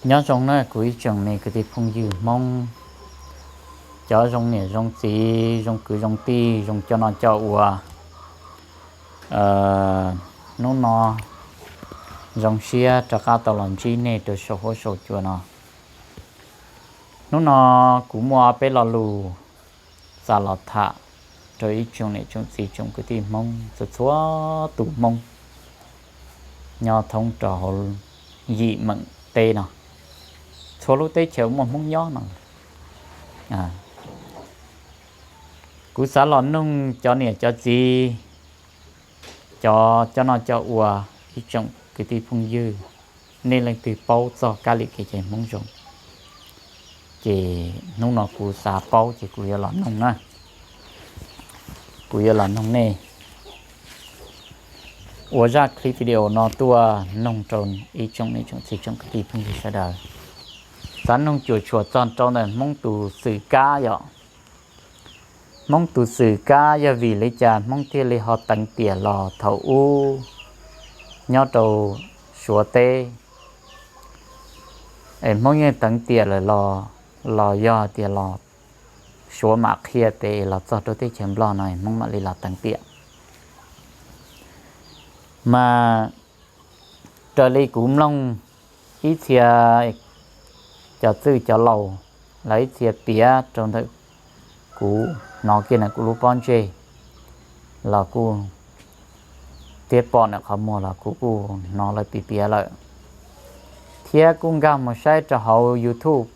Nyob zoo na kuv ib tsoom me kwv tij phooj ywg Hmoob, cov zoo niam zoo txiv, zoo kwv zoo tij, zoo coj noj coj ua. Hnub no zoo siab rov qab tau los ntsib nej rau saum huab saum cua no. Hnub no kuv muaj peb lo lus xav los tham rau ib tsoom niam tsoom txiv tsoom kwv tij Hmoob txhua txhua tus Hmoob nyob thoob rau hauv yim meem teb no, txhua lub teb chaws muaj Hmoob nyob no. Kuv xav los nug cov niam cov txiv, cov coj noj coj ua, ib tsoom kwv tij phooj ywg, nej leej twg paub txog kab lis kev cai Hmoob zoo, ces hnub no kuv xav paub ces kuv yuav los nug na. Kuv yuav los nug nej, ua zaj clip video no tuaj nug rau ib tsoom niam tsoom txiv tsoom kwv tij phooj ywg sawv daws. Xav nug cuam tshuam txog rau ntawm Hmoob tus xwm kab yom. Hmoob tus xwm kab yog vim li cas Hmoob thiaj li ho teev tiam los thaum ub nyob rau Suav teb? Es Hmoob yeej teev tiam lawm los, los yog tias los Suav mam qhia pem los txog rau teb chaws Nplog no Hmoob mam li los teev tiam? Mas raws li kuv mloog ib txhia cov txwj cov laus, lawv ib txhia piav rau ntawm kuv hnov kiag ntawm kuv lub pob ntseg los kuj, thiab pom ntawm qhov muag los kuv kuj hnov lawv piav piav lawm, thiab kuj nkag mus saib rau hauv YouTube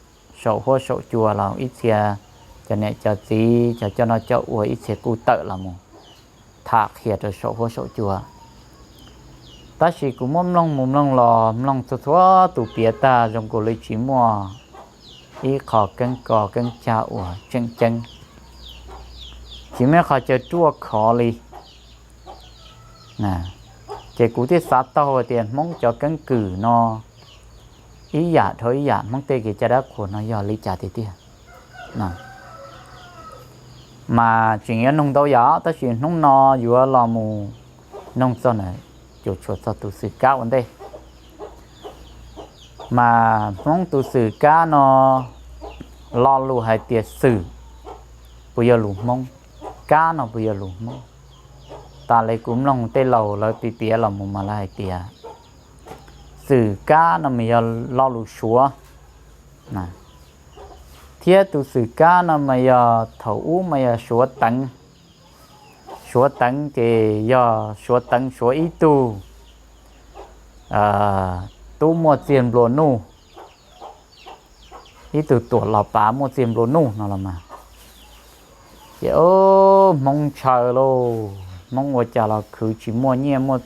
saum huab saum cua los ib txhia cov niam cov txiv cov coj noj coj ua ib txhia kuj tawm los mus tham qhia rau saum huab saum cua. Tab sis kuv muab mloog mus mloog los mloog txhua txhua tus piav tag zoo nkaus li tsis muaj ib qho keeb ko keeb cag uas tseem ceeb, tsis muaj ib qho caw ruaj khov li. Ces kuv thiaj xav tau hais tias Hmoob cov keeb kwm no ib yam dhau ib yam, Hmoob tej kev cai dab qhuas no yog li cas tiag tiag. Mas tseem yuav nug ntau yam tab sis hnub no yuav los mus nug txog ntawm cuam tshuam txog tus xwm kab ua ntej. Mas Hmoob tus xwm kab no, lo lus hais tias xwm puas yog lus Hmoob, kab no puas yog lus Hmoob? Tas li kuv mloog tej laus lawv piav piav los mus mas lawv hais tias xwm kab no mas yog lo lus Suav, thiab tus xwm kab no mas yog thaum ub mas yog Suav teev. Suav teev ces yog Suav teev Suav ib tug tub muaj txiag nplua nuj, ib tug tuam los pav muaj txiag nplua nuj no los mas. Ces Hmoob ntshaw lauj, Hmoob ua cas los khwv tsis muaj nyiaj muaj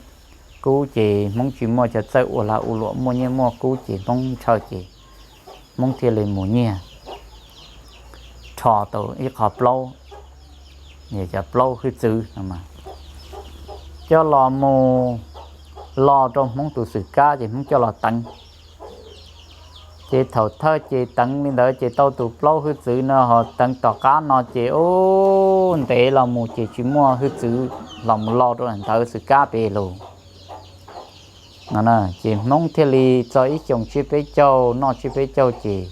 kub, ces Hmoob tsis muaj cov txawj ua lag ua luam muaj nyiaj muaj kub ces Hmoob ntshaw ces Hmoob thiaj li mus nyiag rho tau ib qho plaub, cov plaub hwj txwv no mas coj los mus lo rau Hmoob tus xwm kab ces Hmoob coj los teev. Ces thaum thawj ces teev li ntawd ces tau tus plaub hwj txwv no ho teev tom qab no ces ub ntev los mus ces tsis muaj hwj txwv los mus lo rau ntawd xwm kab pem lus no. Ces Hmoob thiaj li txog ib xyoos tsiab peb caug noj tsiab peb caug ces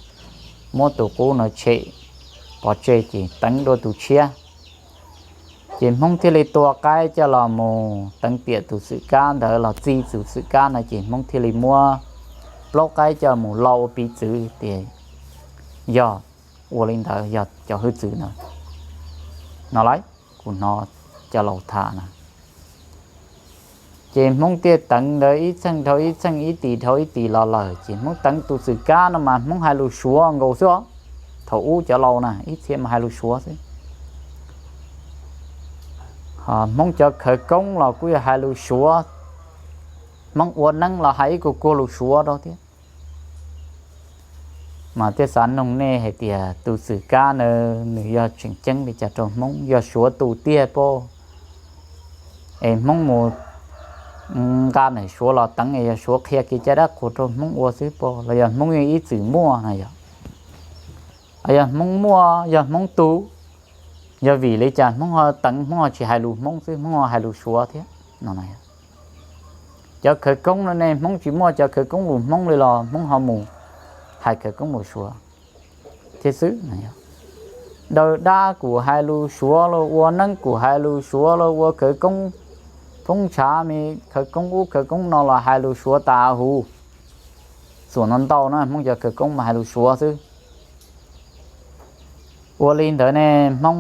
muab tus qub no tshem pov tseg ces teev dua tus tshiab. Ces Hmoob thiaj li tua qaib coj los mus teev tiam tus xwm kab ntawd los txi tus xwm kab no ces Hmoob thiaj li muab plaub qaib coj mus lo ua piv txwv tias yog ua li ntawd yog cov hwj txwv ntawd no lauj. Kuv hnov cov laus tham na. Ces Hmoob thiaj teev ntawd ib txheej dhau ib txheej, ib tis dhau ib tis los lawm ces Hmoob teev tus xwm kab no mas Hmoob hais lus Suav nkaus xwb os. Thaum ub cov laus na ib txhia mas hais lus Suav xwb. Hmoob cov khawv koob los kuj yog hais lus Suav, Hmoob ua neeb los hais ib kuag kuag lus Suav rau thiab. Mas thiaj xav nug nej hais tias tus xwm kab na nws yog tseem ceeb li cas rau Hmoob, yog Suav tus tiag pob? Es Hmoob mus nqa ntawm Suav los teev es yog Suav qhia kev cai dab qhuas rau Hmoob ua xwb pob, los yog Hmoob yeej ib txwm muaj no yog? Yog Hmoob muaj, yog Hmoob tus, yog vim li cas Hmoob ho teev, Hmoob ho tsis hais lus Hmoob xwb, Hmoob ho hais lus Suav thiab no? Cov khawv koob no ne, Hmoob tsis muaj cov khawv koob lus Hmoob li los Hmoob ho mus hais khawv koob lus Suav thiab xwb. Daws dab kuj hais lus Suav los, ua neeb kuj hais lus Suav los, ua khawv koob, phoob ntshav me khawv koob ub khawv koob no los hais lus Suav tas huv. Txuas no ntau na, Hmoob cov khawv koob mas hais lus Suav xwb. Ua li ntawd ne, Hmoob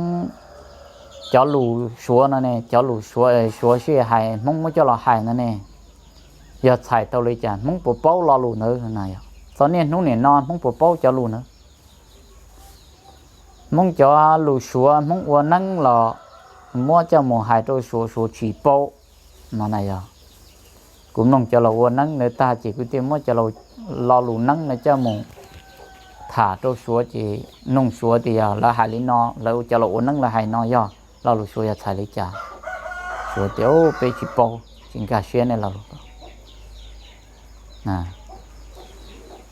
cov lus Suav no ne, cov lus Suav, Suav sij hais Hmoob muab coj los hais no ne, yog txhais tau li cas, Hmoob puas paub lo lus ntawd na? Yog txog niaj hnub nim no Hmoob puas paub cov lus ntawd? Hmoob cov lus Suav Hmoob ua neeb los muab coj mus hais rau Suav, Suav tsis paub no na. Yog kuv mloog cov laus ua neeb ntawd tag ces kuv thiaj muab cov laus, lo lus neeb no coj mus tham rau Suav ces noog Suav tias yog lawv hais li no, lawv cov laus ua neeb lawv hais no yog lo lus Suav yog txhais li cas? Suav tias peb tsis paub, tsis nkag siab nej lo lus.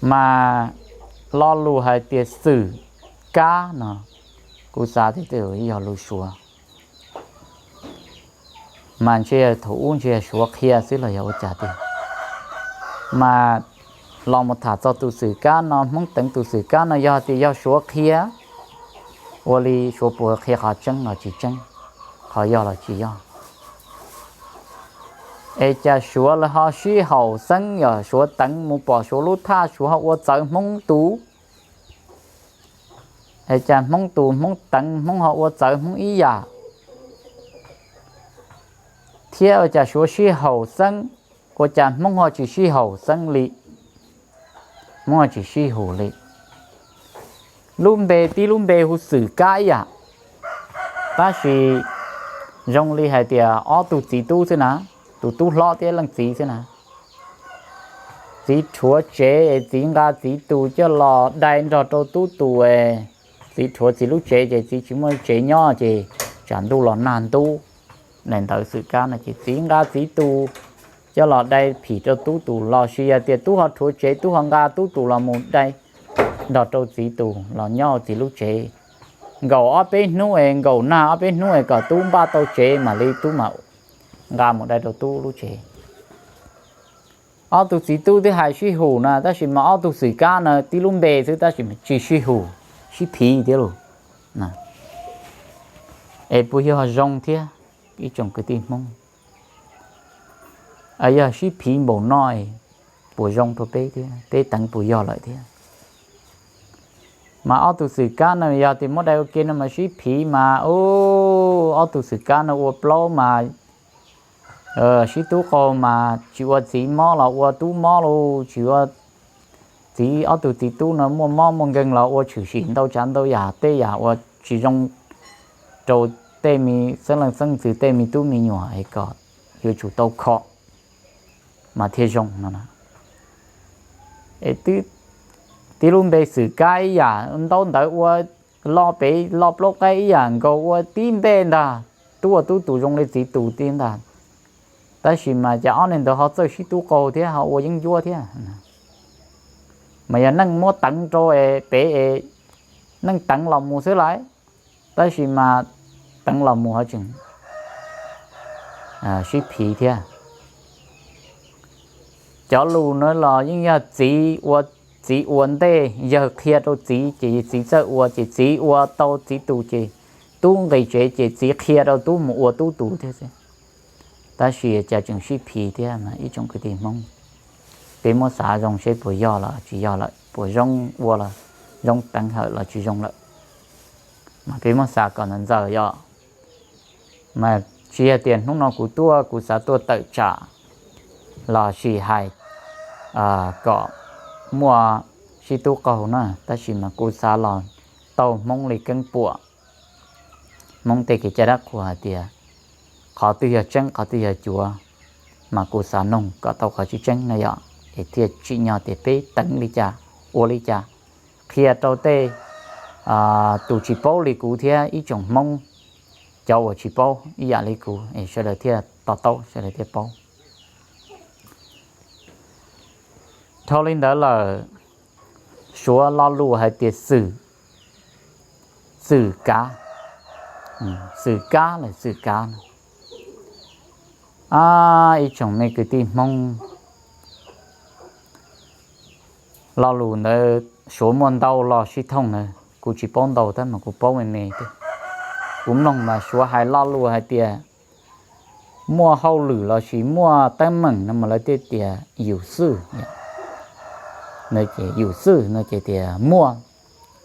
Mas lo lus hais tias xwm kab no, kuv xav tias twb yog lus Suav, mas ntshe thaum ub ntshe yog Suav qhia xwb los yog ua cas tiag. Mas los mus tham txog tus xwm kab no, Hmoob teev tus xwm kab no yog tias yog Suav qhia, ua li Suav puas qhia qhov tseeb los tsis tseeb, qhov yog los tsis yog? Es cas Suav lawv ho sib haum xeeb, yog Suav teev mus pom Suav lub thaj Suav ho ua txawv Hmoob tus? Es cas Hmoob tus Hmoob teev Hmoob ho ua txawv Hmoob ib yam? Thiab ua cas Suav sib haum xeeb, ua cas Hmoob ho tsis sib haum xeeb li, Hmoob ho tsis sib haum li? Lub npe tib lub npe hu xwm kab ib yam, tab sis zoo li hais tias ob tug txiv tub xwb na, tus tub hlob thiab leej txiv xwb na. Txiv rhuav tsev es txiv nqa txiv tus coj los dai nrog rau tub tus. Txiv rhuav txiv lub tsev ces txiv tsis muaj tsev nyob ces tsam ntuj los nag ntub, daim ntawv xwm kab no ces txiv nqa txiv tus coj los dai phim rau tub tus, los sis yog tias tub ho rhuav tsev tub ho nqa tub tus los mus dai nrog rau txiv tus los nyob txiv lub tsev, nkaum ob peb hnub es nkaum nag ob peb hnub es kom tub npaj tau tsev mam li tub mam nqa mus dai rau tub lub tsev. Ob tug txiv tub twb hais sib haum na, tab sis mas ob tug xwm kab no tib lub npe xwb tab sis mas tsis sib haum, sib phiv thiab lauj. Es puas yog zoo thiab ib tsoom kwv tij Hmoob? Yog sib phiv npaum no puas zoo rau peb thiab, peb teev puas yog lawm thiab? Mas ob tug xwm kab no yog tias muab dai ua ke no mas sib phiv mas, ob tug xwm kab no ua plaub mas sib tub qaug mas tsis ua txiv mob los ua tub mob lauj, tsis ua txiv, ob tug txiv tub no muaj mob muaj nkeeg los ua tshwm sim ntau tsav ntau yam, tej yam uas tsis zoo rau tej me xeeb leej xeeb ntxwv tej me tub me nyuam es kom yuav tsum tau kho mas thiaj zoo no. Es twb tib lub npe xwm kab ib yam, ntaub ntawv ua lo pem lo plaub qaib ib yam nkaus, ua tib npe ntag, tub ua tub tus zoo li txiv tus tib ntag. Tab sis mas cas ob neeg ntawd ho txawj sib tub qaug thiab ho ua yeeb ncuab thiab. Mas yog neej muab teev rau pem es neej teev los mus xwb lawm, tab sis mas teev los mus ho tseem sib phiv thiab. Cov lus no los yeej yog txiv ua, txiv ua ntej, yawg qhia rau txiv ces txiv txawj ua, ces txiv ua tau txiv tus ces tub nqis tsev ces txiv qhia rau tub mus ua tub tus thiab xwb. Tab sis cas tseem sib phiv thiab mas ib tsoom kwv tij Hmoob, peb muab xav zoo seb puas yog los tsis yog lawm, puas zoo ua los zoo teev hawm los tsis zoo lawm. Mas peb muab xav kom ntxaws ntxaws yom. Mas tsis yog tias hnub no kuv tuaj kuv xav tuaj tawm tsam los sis hais kom muaj sib tub qaug na, tab sis mas kuv xav los taug Hmoob li keeb puam, Hmoob tej kev cai dab qhuas hais tias qhov twg yog tseeb qhov twg yog cuav, mas kuv xav noog kom tau qhov tseeb tseeb na yom, es thiaj tsim nyog tias peb teev li cas, ua li cas, qhia rau tej tus tsis paub li kuv thiab ib tsoom Hmoob cov uas tsis paub ib yam li kuv es sawv daws thiaj to taub sawv daws thiaj paub. Dhau li ntawd lawm, Suav lo lus hais tias xwm, xwm kav, xwm kab lawm xwm kav no. Ab, ib tsoom me kwv tij Hmoob, lo lus ntawd Suav muaj ntau lo sib thooj na, kuv tsis paub ntau tab mas kuv paub me me thiab. Kuv mloog mas Suav hais lo lus hais tias muaj hauj lwm lossis muaj teeb meem no mas lawv thiaj tias yus xwj, yus xwj no ces tias muaj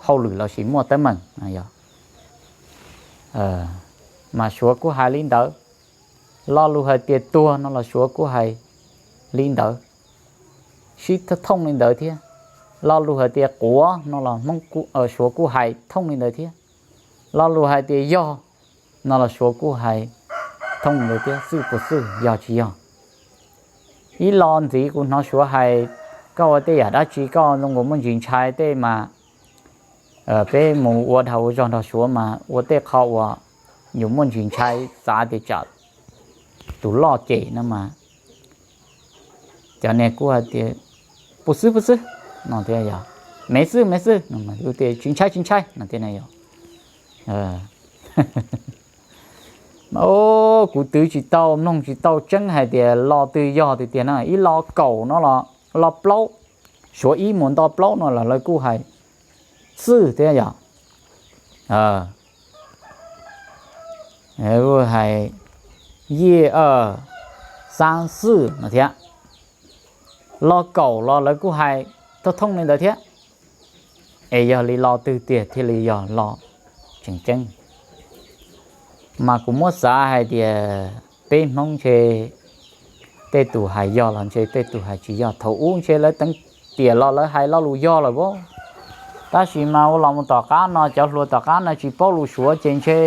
hauj lwm lossis muaj teeb meem no yog. Mas Suav kuj hais li ntawd. Lo lus hais tias tuag no los Suav kuj hais li ntawd, sib thooj li ntawd thiab. Lo lus hais tias quav no los Suav kuj hais thooj li ntawd thiab. Lo lus hais tias yog no los Suav kuj hais thooj li ntawd thiab, xwj puas xwj, yog tsis yog. Ib lo ntxiv kuv hnov Suav hais, koj ua tej yam dab tsi koj zoo nkaus muaj ntsis ntshai tej mas peb mus ua dag ua zog nrog Suav mas ua tej qho uas yus muaj ntsis ntshai, xav tias tsam tus loj cem no mas cov niag kuj hais tias puas xwb puas xwb no thiab yog, me xwb me xwb no, tsis ntshai tsis ntshai no thiab na yog. Kuv twv tsis tau, mloog tsis tau tseeb hais tias lo twg yog tiag tiag na. Ib lo kaum no los lo plaub, Suav ib mus nto plaub no los lawv kuj hais xwj thiab yog. Hais yij, xab, xwj no thiab. Lo kaum los lawv kuj hais thooj thooj li ntawd thiab. Es yog li lo twg tiag thiaj li yog lo tseem ceeb? Mas kuv muab xav hais tias peb Hmoob ntshe tej tus hais yog los ntshe tej tus hais tsis yog. Thaum ub ntshe lawv teev tiam los lawv hais lo lus yog lawm as, tab sis mas ua los mus tom qab no cov hluas tom qab no tsis paub lus Suav ces ntshe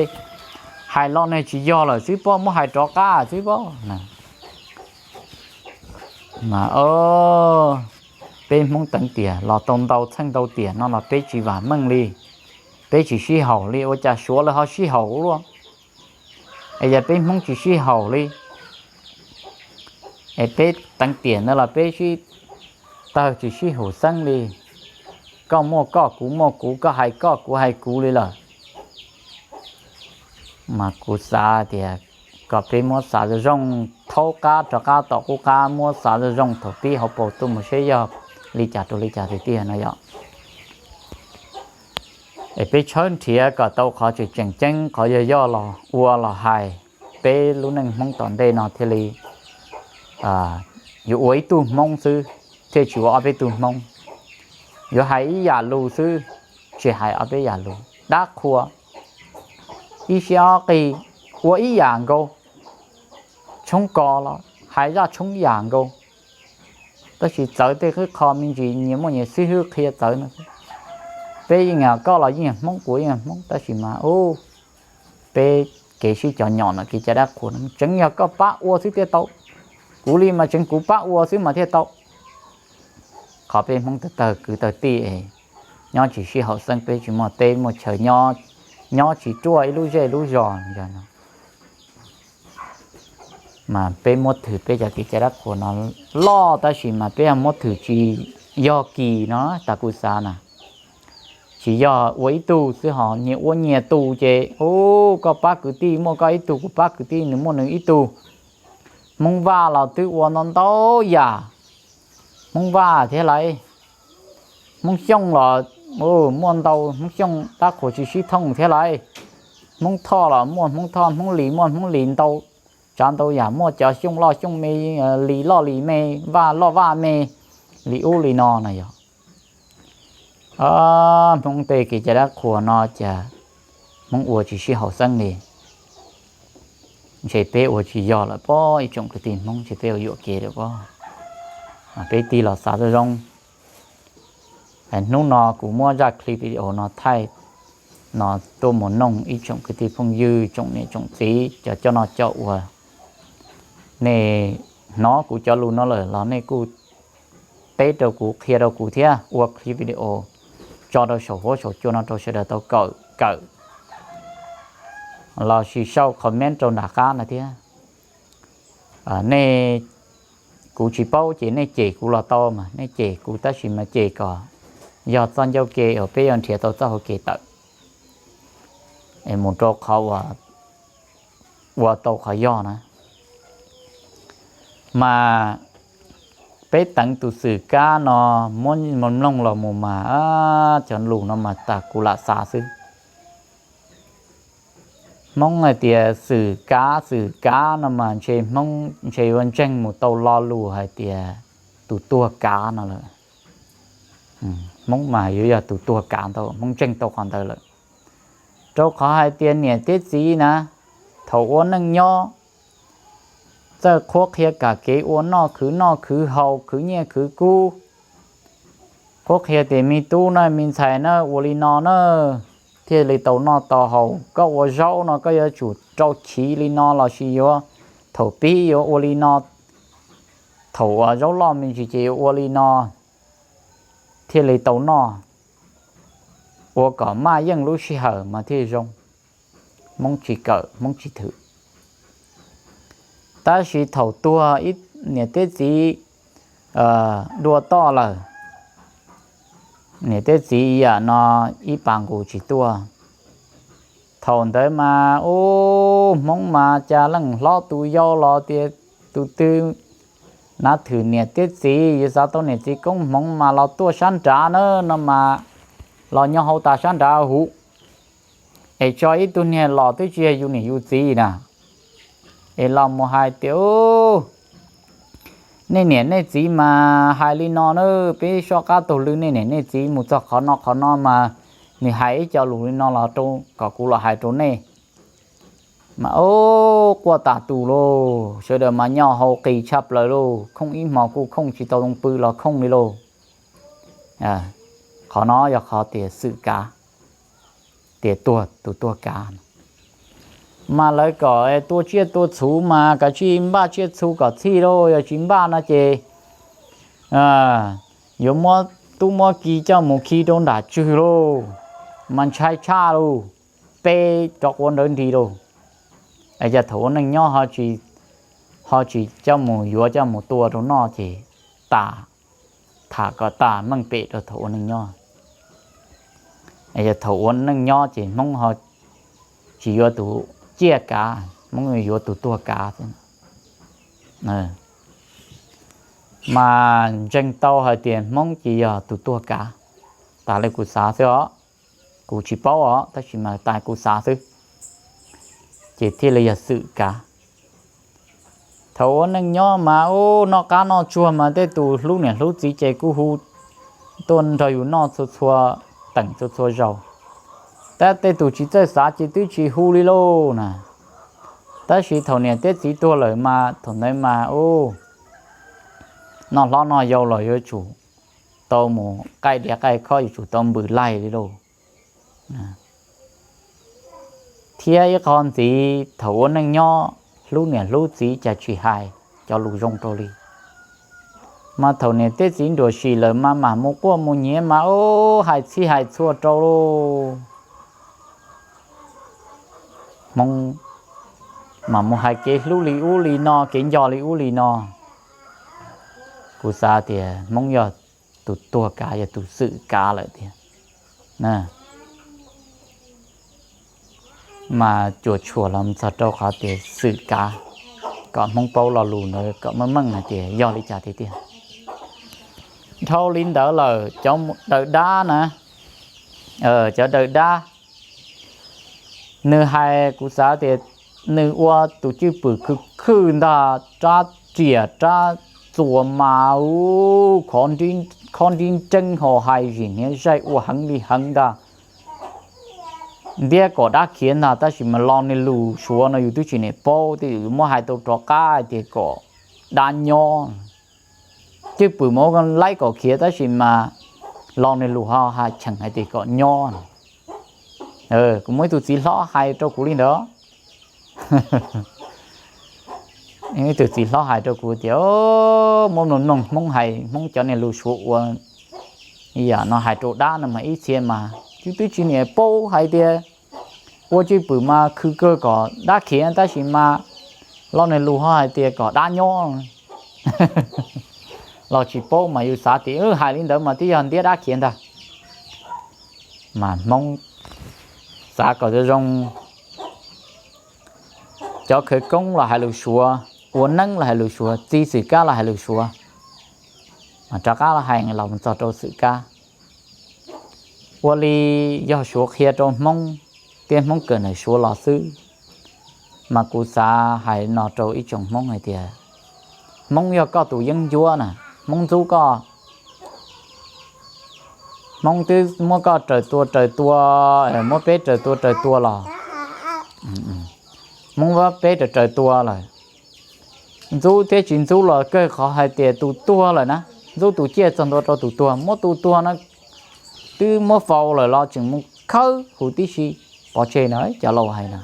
hais lo no tsis yog lawm xwb pob, muab hais rov qab xwb pob. Mas peb Hmoob teev tiam los tau ntau txheej ntau tiam no los peb tsis vam meej li, peb tsis sib haum li, ua cas Suav lawv ho sib haum luaj? Es yog peb Hmoob tsis sib haum li, es peb teev tiam ntawd los peb sib tawg tsis sib haum xeeb li, koj muaj koj kuv muaj kuv, koj hais koj kuv hais kuv li lawm. Mas kuv xav tias kom peb muab xav zoo zoo, thaub qab rov qab tom qub qab, muab xav zoo zoo thaum pib hauv paus tuaj mus seb yog li cas rau li cas tiag tiag no yom. Es peb tshawb nrhiav kom tau qhov tseem tseem ceeb, qhov yog yog los ua los hais, peb lub neej Hmoob tom ntej no thiaj li yuav ua ib tug Hmoob xwb, thiaj tsis ua ob peb tug Hmoob. Yuav hais ib yam lus xwb, tsis hais ob peb yam lus. Dab qhuas ib siab ob qig ua ib yam nkaus, tshoob kos los hais zaj tshoob ib yam nkaus. Tab sis txawv tej qhib qho me ntsis nyias muaj nyias xib hwb qhia txawv no. Peb yeej yog koj los yeej yog Hmoob, kuv yeej yog Hmoob, tab sis mas ub, peb kev sib cov nyom no kev cai dab qhuas no tseev yog koj pab ua xwb thiaj tau, kuv li mas tseev kuv pab ua xwb mas thiaj tau. Qhov peb Hmoob tawg tawg kwv tawg tij es nyob tsis sib haum xeeb, peb tsis muaj teb muaj chaw nyob, nyob tsis ruaj ib lub zej lub zos no. Mas peb muab thwm peb cov kev cai dab qhuas no loj tab sis mas peb muab thwm tsis yog kis no, tas kuv xav na. Tsis yog ua ib tug xwb, ho nyias ua nyias tus ces ub, koj pab kwv tij, muaj koj ib tug, kuv pab kwv tij, nws muaj nws ib tug. Hmoob Vaj los twb ua ntau ntau yam, Hmoob Vaj thiab lauj. Hmoob Xyooj los muaj ntau, Hmoob Xyooj dab qhuas tsis sib thooj thiab lauj. Hmoob Thoj los muaj Hmoob Thoj, Hmoob Lis muaj Hmoob Lis ntau tsav ntau yam, muaj cov Xyooj loj Xyooj me, Lis loj Lis me, Vaj loj Vaj me, li ub li no na yog. Hmoob tej kev cai dab qhuas no cas Hmoob ua tsis sib haum xeeb li. Ntshe peb ua tsis yog lawm pob, ib tsoom kwv tij Hmoob, ntshe peb ua yuam kev lawm pob. Peb tig los xav zoo zoo. Hnub no kuv muab zaj clip video no thaij no tuaj mus noog ib tsoom kwv tij phooj ywg, tsoom niam tsoom txiv, cov coj noj coj ua. Nej hnov kuv cov lus no lawm los nej kuj teb rau kuv, qhia rau kuv thiab, ua clip video tso rau saum huab saum cua no rau sawv daws tau kawm, kawm lossis sau comment rau nram qab no thiab. Nej, kuv tsis paub ces nej cem kuv los tau mas, nej cem kuv tab sis mas cem kom yog txoj ncauj ke uas peb yuav nrhiav tau txoj hau kev tawm es mus rau qhov uas ua tau qhov yog na. Mas Peb teev tus Xwm Kab no muab mloog los mus mas, cov lus no mas tas kuv lam xav xwb. Hmoob hais tias Xwm Kab, Xwm Kab no mas ntshe Hmoob ntshe yuav ntseeg mus tau lo lus hais tias tus tuag kav no lawm. Hmoob mas yuav yog tus tuag kav ntau, Hmoob ntseeg tau qhov ntawd lawm. Rau qhov hais tias niam thiab txiv na, thaum ua neej nyob, txawj qhuab qhia kam kev ua noj, khwv noj khwv haus, khwv nyiaj khwv kub, qhuab qhia tias me tub na, me ntxhais na, ua li no na thiaj li tau noj tau haus. Koj ua zaub no koj yuav tsum rau chiv li no los sis yuav, thaum pib yuav ua li no, thaum uas zaub loj me ntsis ces yuav ua li no thiaj li tau noj. Ua kom maj yeej lub sij hawm mas thiaj zoo. Hmoob tsis kawm, Hmoob tsis thwm. Tab sis thaum tuag niam thiab txiv dua toj lawm, niam thiab txiv ib yam no ib pas nqus tsis tuaj. Thaum ntawd mas ub, Hmoob mas cas leej hlob tus yau los tias tus twg nav thwm niam thiab txiv, yuav xav tau niam txiv koob hmoov mas los tuaj sab nrad na no mas, los nyob hauv tas sab nrad huv, es tso ib tug niag los twb tsis yog yus niam yus txiv na, es los mus hais tias, nej niam nej txiv mas hais li no na, peb soj qab taug lw nej niam nej txiv mus txog qhov no qhov no mas nws hais ib co lus li no los rau kom kuv los hais rau nej. Mas ub, quaj tas tus lauj, sawv daws mas nyo hau qis tshaj plaws lauj, khooj ib hmo kuj khooj tsis tau zoo pw los khooj li lauj. Qhov no yog qhov tias xwm kav, tias tuag tus tuag kav. Mas lawv kom tua tsiaj tua txhu mas kav tsij npaj tsiaj txhu kom txhij lauj, yog tsis npaj no ces yuav muab tub muab ki coj mus khi rau nram tswg lauj, mas ntshai tshaj lauj, peb rov quav nrawv nrig lauj. Es yog thaum ua neej nyob ho tsis coj mus yuav coj mus tua rau noj ces tas, tham kom tas meej pem rau thaum ua neej nyob. Yog thaum ua neej nyob ces Hmoob ho tsis yuav tus ciaj kav, Hmoob yuav tus tuag kav xwb. Mas ntseeg tau hais tias Hmoob ces yog tus tuag kav, tas li kuv xav xwb os. Kuv tsis paub os, tab sis mas tas kuv xav xwb, ces thiaj li yog xwm kav. Thaum ua neej nyob mas ub, noj qab noj tsuag mas tej tus hlub niam hlub txiv ces kuj hu tuaj nrog yus noj txhua txhua teem txhua txhua zaus. Tab tej tus tsis txawj xav ces twb tsis hu li lauj na. Tab sis thaum niam thiab txiv tuag lawm mas thaum ntawd mas ub, noj hlob noj yau los yuav tsum tau mus qaij diav qaij khob, yuav tsum tau npws laig li lauj. Thiab ib qho ntxiv, thaum ua neej nyob hlub niam hlub txiv cas tsis hais cov lus zoo rau li. Mas thaum niam thiab txiv nruam sim lawm mas mam mus quaj mus nyiav mas ub, hais txhij hais txhua rau lauj. Hmoob mas mus hais kev hlub li ub li no, kev nco li ub li no. Kuv xav tias Hmoob yog tus tuag kav, yog tus xwm kav lawm tiag. Mas cuam tshuam los txog rau qhov tias xwm kav, kom Hmoob paub lo lus ntawd kom meej meej hais tias yog li cas tiag tiag. Dhau li ntawd lawm cov daws dab na, cov daws dab, nws hais kuv xav tias nws ua tus cwj pwm khwv khwj ntag, rab riam rab txuas mas ub, khob nrib nreeb ho hais zim hniav zaij ua heev li heev ntag. Ntiab kom dab khiav ntag, tab sis mas lo nws lus suav no yus twb tsis niam paub, twb yus muab hais tau rov qab hais tias kom dab nyob. Cwj pwm mas ua laib kom khiav tab sis mas lo nws lus ho hais cheem hais tias kom nyob. Kuv muaj ib tug txiv hlob hais rau kuv li ntawd. Ib tug txiv hlob hais rau kuv tias, muab mloog mloog Hmoob hais, Hmoob cov niag lus suav ua yam no hais rau dab no mas ib txhia mas yus twb tsis niam paub hais tias ua cwj pwm mas khwv kawg kom dab khiav tab sis mas lo nws lus ho hais tias kom dab nyob. Los tsis paub mas yus xav tias hais li ntawd mas twb yog ntiab dab khiav ntag. Mas Hmoob xav kom zoo zoo, cov khawv koob los hais lus suav, ua neeb los hais lus suav, txiv xwm kab los hais lus suav. Rov qab los hais los mus txog rau xwm kab, ua li yog Suav qhia rau Hmoob thiab Hmoob kawm ntawm Suav los xwb. Mas kuv xav hais no rau ib tsoom Hmoob hais tias, Hmoob yog koj tus yeeb ncuab na, Hmoob ntxub koj, Hmoob twb muab koj raws tua raws tua, muab peb raws tua raws tua los, Hmoob muab peb raws raws tua lawm. Ntxub thiab tsis ntxub los kawg qhov hais tias tus tuag lawm na, ntxub tus ciaj txog ntua rau tus tuag, muab tus tuag no twb muab faus lawm los tseem mus khawb huv tib si pov tseg na, cov laus hais na.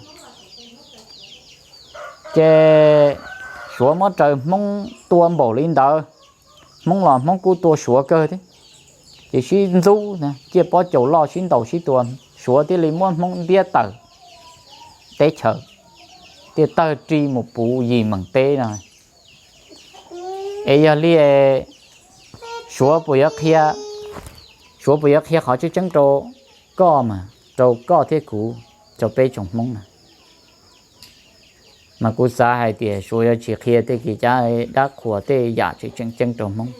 Ces Suav muab raws Hmoob tua npaum li ntawd, Hmoob los Hmoob kuj tua Suav kawg thiab. Ces sib ntxub, ciaj pob caus loj sib ntaus sib tua, Suav thiaj li muab Hmoob ntiab tawm teb chaws, thiaj tawg ri mus puv yim meem teb no. Es yog li Suav puas yuav qhia, Suav puas yuav qhia qhov tseeb tseeb rau koj mas, rau koj thiab kuv, rau peb tsoom Hmoob na? Mas kuv xav hais tias Suav yuav tsis qhia tej kev cai dab qhuas tej yam tseem tseem ceeb rau Hmoob.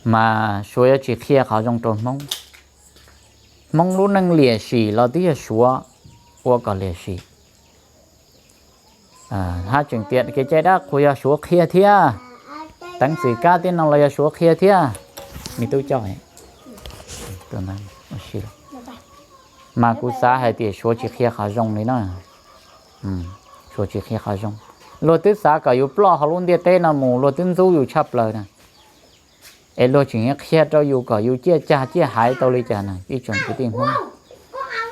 Mas Suav yuav tsis qhia qhov zoo rau Hmoob. Hmoob lub neej liam sim los twb yog Suav ua kom liam sim. Haj tseem tias kev cai dab qhuas yog Suav qhia thiab, teev xwm kab tej no los yog Suav qhia thiab. Me tub coj, mas kuv xav hais tias Suav tsis qhia qhov zoo li na. Suav tsis qhia qhov zoo. Luag twb xav kom yus ploj hauv lub ntiaj teb no mus, luag twb ntxub yus tshaj plaws na. Es luag tseem qhia rau yus kom yus ciaj cag ciaj haiv tau li cas na ib tsoom kwv tij Hmoob?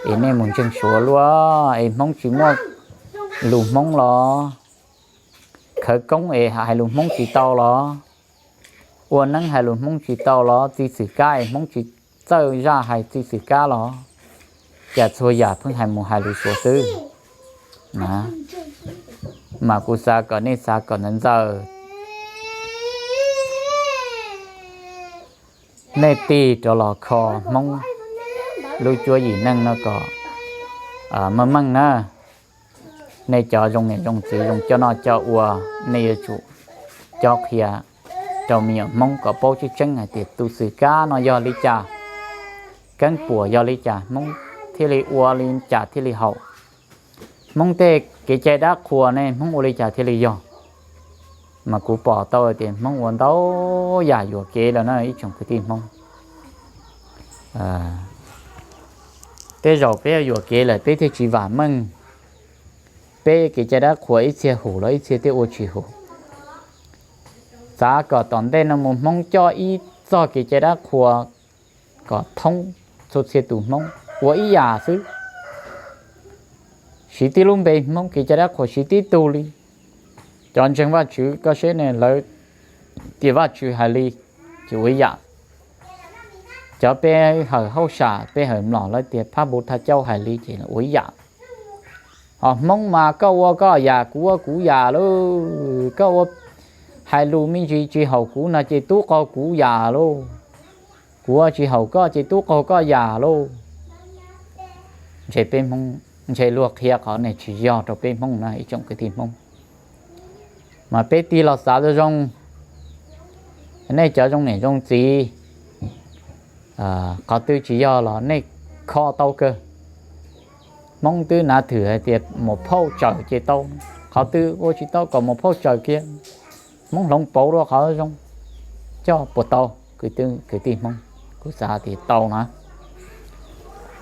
Es nej mus ntseeg Suav luaj, es Hmoob tsis muaj lus Hmoob los, khawv koob es hais lus Hmoob tsis tau los, ua neeb hais lus Hmoob tsis tau los, txi xwm kab es Hmoob tsis txawj zaj hais txi xwm kab los, cas txhua yam pheej hais mus hais lus Suav xwb na. Mas kuv xav kom nej xav kom ntxawm ntxawm, nej tig rov los kho Hmoob lub cuab yim neej no kom meej meej na. Nej cov zoo niam zoo txiv zoo coj noj coj ua, nej yuav tsum coj qhia rau me nyuam Hmoob kom paub tseeb tseeb hais tias tus xwm kab no yog li cas, keeb puas yog li cas, Hmoob thiaj li ua li cas thiaj li haum. Hmoob tej kev cai dab qhuas ne Hmoob ua li cas thiaj li yog. Mas kuv pom tau tias Hmoob ua ntau yam yuam kev lawm na ib tsoom kwv tij Hmoob. Tej zaum peb yuam kev lawm peb thiaj tsis vam meej. Peb kev cai dab qhuas ib txhia haum los ib txhia thiaj ua tsis haum. Xav kom tom ntej no mus Hmoob coj ib txoj kev cai dab qhuas kom thoob txhua txhia tus Hmoob ua ib yam xwb. Siv tib lub npe Hmoob kev cai dab qhuas siv tib tug li. Cov ntseeg Vajtswv koj saib ne lawv tias Vajtswv hais li ces ua ib yam. Cov pe hawm hauj sam pe hawm mlom lawv tias phab npu thaj caub hais li ces ua ib yam. Ho Hmoob mas koj ua koj yam kuv ua kuv yam lauj. Koj ua hais lus me ntsis tsis haum kuv no ces tub qaug kuv yam lauj. Kuv ua tsis haum koj ces tub qaug koj yam lauj. Ntshe peb Hmoob, ntshe luag qhia qhov ne tsis yog rau peb Hmoob na ib tsoom kwv tij Hmoob. Mas peb tig los xav zoo zoo, nej cov zoo niam zoo txiv, qhov twg tsis yog los nej kho tau kawg. Hmoob twb nav thwm hais tias mus phauj tsawm ces tau, qhov twg ua tsis tau kom mus phauj tsawm kiag. Hmoob hloov pauv dua qhov zoo, coj puas tau kwv tij Hmoob? Kuv xav tias tau na.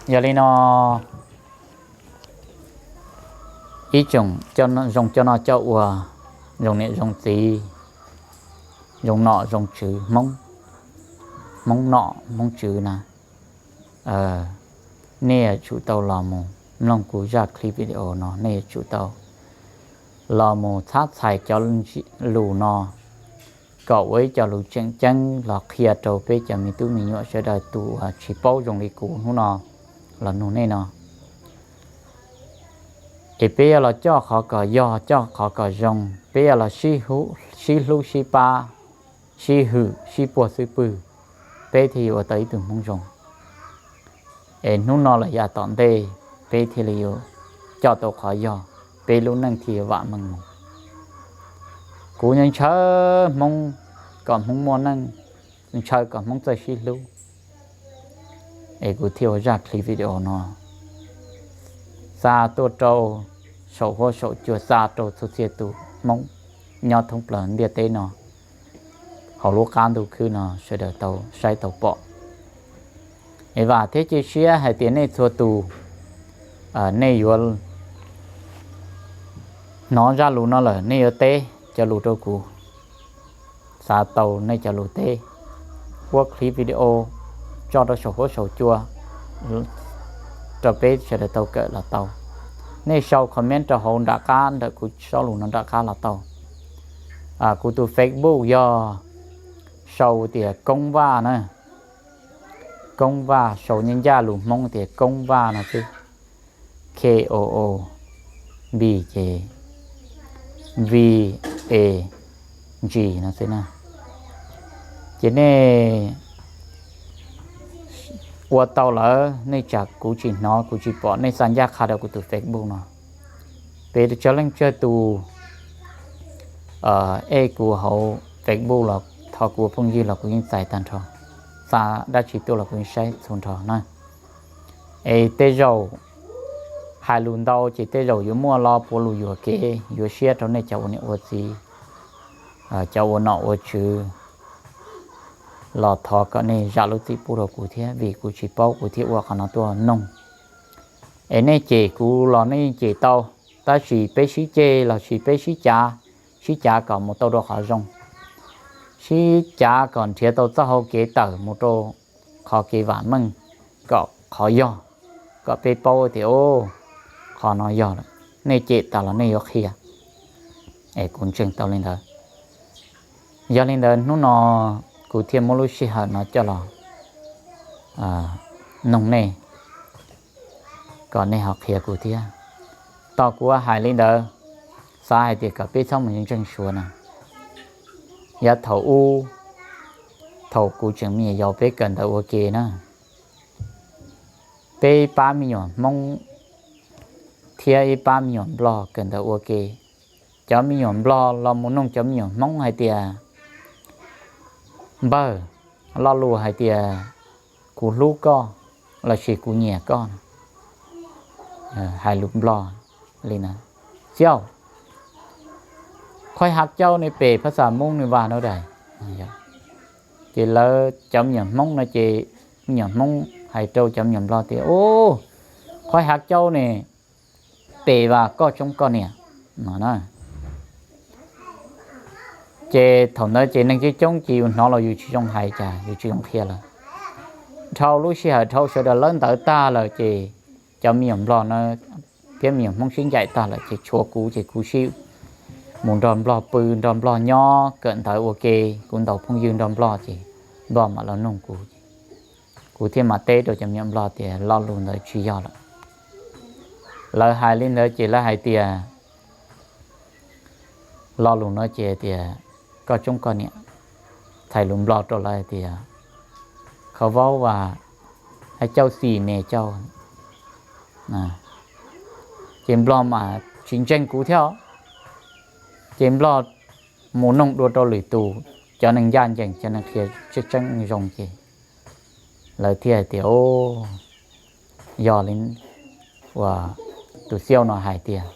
Yog li no, ib tsoom zoo coj noj coj ua, zoo niam zoo txiv, zoo nom zoo tswv Hmoob, Hmoob nom Hmoob tswv na, nej yuav tsum tau los mus mloog kuv zaj clip video no, nej yuav tsum tau los mus txhab txhais cov lus no kom ua ib co lus tseem ceeb los qhia rau peb cov me tub me nyuam sawv daws tus uas tsis paub zoo li kuv hnub no los nug nej no. Es peb yuav los coj qhov kom yog, coj qhov kom zoo, peb yuav los sib hlub sib pab, sib hwm sib puag xwb pwg, peb thiaj yuav ua tau ib tug Hmoob zoo. Es hnub no los yav tom ntej peb thiaj li yuav coj tau qhov yog, peb lub neej thiaj yuav vam meej mus. Kuv ntshaw Hmoob kom Hmoob muaj neej, ntshaw kom Hmoob txawj sib hlub, es kuv thiaj ua zaj clip video no xa tuaj rau saum huab saum cua, xa rau txhua txhia tus Hmoob nyob thoob plaws ntiaj teb no, hauv lub qab ntuj khwb no sawv daws tau saib tau pom. Es vam thiab cia siab hais tias nej txhua tus, nej yuav hnov zaj lus no lawm nej yuav teb cov lus rau kuv, xav tau nej cov lus teb, ua clip video tso rau saum huab saum cua rau peb sawv daws tau kawm los tau. Nej sau comment rau hauv nram qab ntawm kuv zaj lus no nram qab los tau. Kuv tus Facebook yog sau tias Koob Vaj na, Koob Vaj, sau ncaj ncaj lus Hmoob tias Koob Vaj no xwb, K O O B ces V A G no xwb na. Ces nej ua tau lawm nej tsam kuv tsis hnov kuv tsis pom nej xa ncaj qha rau kuv tus Facebook no. Peb tsawg leej tsawg tus ej kuv hauv Facebook los thov kuv ua phooj ywg los kuv yeej txais tag nrho, xa dab tsi tuaj los kuv yeej saib txhua nrho na. Es tej zaum hais lus ntau ces tej zaum yuav muaj lo puav lus yuam kev yuav siab rau nej cov ua niam ua txiv, cov ua nom ua tswv, los thov kom nej zam lub txim pub rau kuv thiab vim kuv tsis paub kuv thiaj ua qhov no tuaj noog. Es nej cem kuv los nej yeej cem tau, tab sis peb sib ceg los sis peb sib cav, sib cav kom mus tau rau qhov zoo, sib cav kom nrhiav tau txoj hau kev tawm mus rau qhov kev vam meej, kom qhov yog, kom peb paub tias qhov no yog lawm, nej cem tas los nej yuav qhia. Es kuv ntseeg tau li ntawd. Yog li ntawd hnub no kuv thiaj muab lub sij hawm no coj los noog nej, kom nej ho qhia kuv thiab. Tos kuv hais li ntawd, xav hais tias kom peb txhob mus ntseeg Suav na. Yav thaum ub, thaum kuv tseem me nyuam yaus peb kawm ntawv ua ke na, peb ib pab me nyuam Hmoob thiab ib pab me nyuam Nplog kawm ntawv ua ke. Cov me nyuam Nplog los mus noog cov me nyuam Hmoob hais tias, npawg, lo lus hais tias kuv hlub koj lossis kuv nyiam koj, hais lus Nplog li na, เจ้า, ข้อยฮักเจ้า ne pem phab xas Hmoob nws vas no dais. Ces lawv cov me nyuam Hmoob no ces me nyuam Hmoob hais rau cov me nyuam Nplog tias, โอ้, ข้อยฮักเจ้า ne pem vas ก็จงกล้า niam no na. Ces thaum ntawd ces neeg coob coob ces yus hnov los yus tsis zoo hais cas yus tsis zoo qhia lawm. Dhau lub sij hawm dhau sawv daws lawb ntawv tag lawm ces cov me nyuam Nplog no thiab me nyuam Hmoob sib ncaim tag lawm ces tshuav kuv ces kuv sib mus nrog Nplog pw nrog Nplog nyob kawm ntawv ua ke, kuv ntaus phooj ywg nrog Nplog ces Nplog mam los noog kuv ces kuv thiaj mam teb rau cov me nyuam Nplog tias lo lus ntawd tsis yog lawm. Lawv hais li ntawd ces lawv hais tias, lo lus no ces tias ก็จงกล้า niam, txhais lus Nplog rau lawv hais tias เขาว่า ให้เจ้า สิ แม่เจ้า. Ces Nplog mas tsis ntseeg kuv thiab, ces Nplog mus noog dua rau lwm tus, cov neeg ncaj ncees cov neeg qhia tseeb tseeb zoo ces lawv thiaj hais tias, o, yog li uas tus Xiauj no hais tias,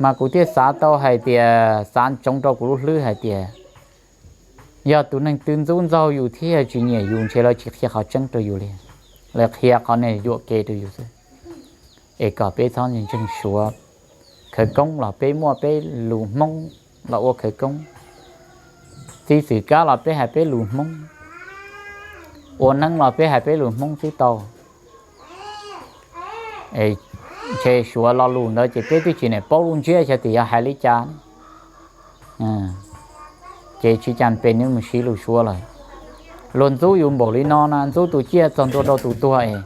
mas kuv thiaj xav tau hais tias xav ntsoov rau kuv lub hlwb hais tias yog tus neeg twg ntxub ntxaug yus thiab tsis nyiam yus ntshe lawv tsis qhia qhov tseeb rau yus li, lawv qhia qhov niag yuam kev rau yus xwb. Es kom peb txhob ntseeg Suav, khawv koob los peb muaj peb lus Hmoob los ua khawv koob, txiv xwm kab los peb hais peb lus Hmoob, ua neeb los peb hais peb lus Hmoob xwb tau. Ntshe Suav lo lus ntawd ces peb twb tsis niam paub lub ntsiab xyov tias yog hais li cas, ces tsis cas peb mus siv lus Suav lawm. Luag ntxub yus npaum li no na, ntxub tus ciaj txog ntua rau tus tuag es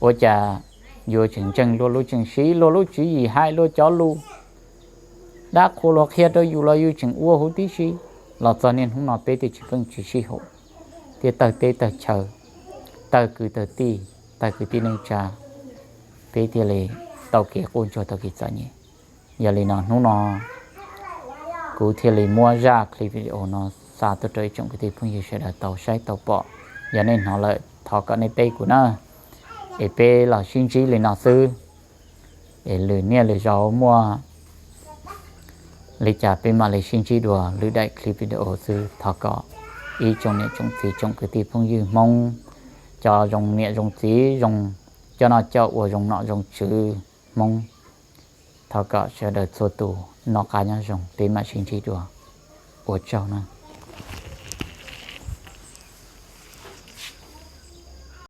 ua cas yus tseem ntseeg luag lub tseem siv luag lub tswv yim hais luag cov lus, dab qhuas luag qhia rau yus los yus tseem ua huv tib si. Los txog niaj hnub no peb twb tsis pheej tsis sib haum, thiaj tawg teb tawg chaw, tawg kwv tawg tij, tawg kwv tij neej tsa, peb thiaj li tau kev quaj ntsuag tau kev txom nyem. Yog li no hnub no Kuv thiaj li muab zaj clip video no xa tuaj rau ib tsoom kwv tij phooj ywg sawv daws tau saib tau pom. Yog nej hnov lawm thov kom nej teb kuv na, es peb los sib ntsib li no xwb. Es lwm niaj lwm zaus muaj li cas peb mam li sib ntsib dua lwm daim clip video xwb. Thov kom ib tsoom niam tsoom txiv tsoom kwv tij phooj ywg Hmoob, cov zoo niam zoo txiv, zoo coj noj coj ua, zoo nom zoo tswv Hmoob, thov kom sawv daws txhua tus noj qab nyob zoo, peb mam sib ntsib dua. Ua tsaug na.